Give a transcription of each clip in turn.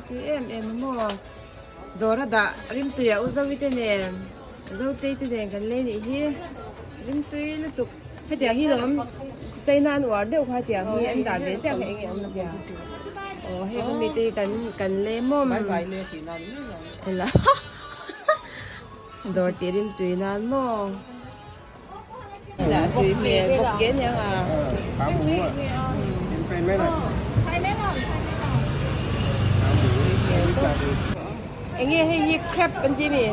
Rimtui em em a maw dawr a dah rimtui a u Zoe te nen Zotei te nen kan lei nih hi rimtui lutuk hetiang hi lawm China an uar deuh kha hetiang hi an dah ve chiah kha enge awm zia aw heng ami te hi kan kan lei mawm ela dawr tih rimtui nan maw. Lah tui hmel bawk ke aniang a. Enge hei hi crab an ti mi?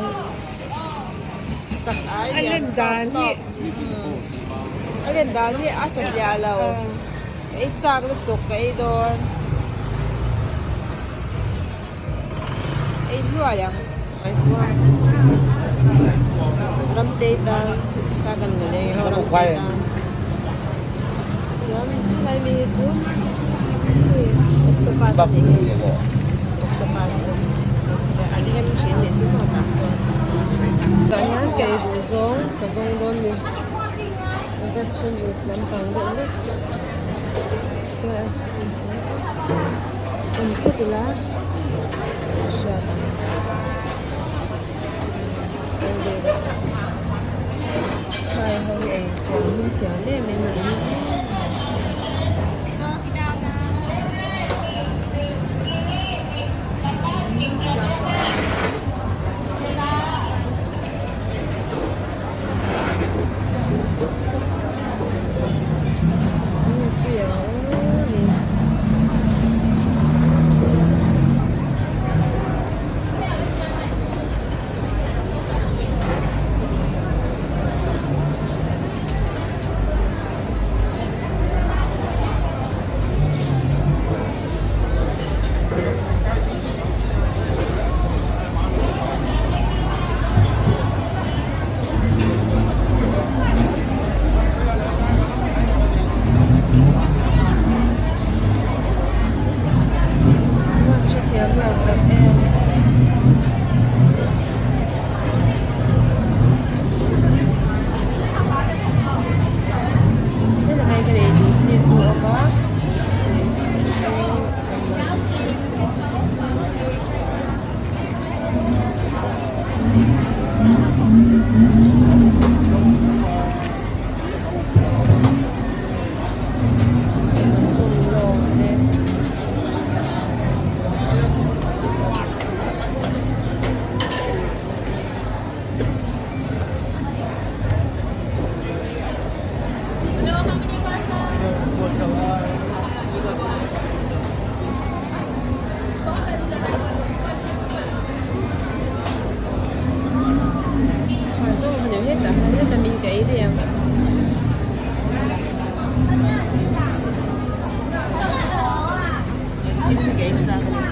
Chak ai lian tawk tawk. A len dan hi a satliah lo. Ka ei chak lutuk ka ei dawn. Ei hluai ang. Ramtei tan kha kan la leng aw ramtei tan chuan helai mi hi chu hei octopus a nih hi octopus an hem thin nih chu maw tah chuan tah hian ka ei duh zawng ka zawng dawn ni vegetables lampang deuh hlek chuan en phawt ila a hriat ang hai ho hi ei siam hlim thiam em em a ni. Hrethiam lo tak em. Helai ka lei duh chi chu a awm a. Thil hi ka ei chak a ni.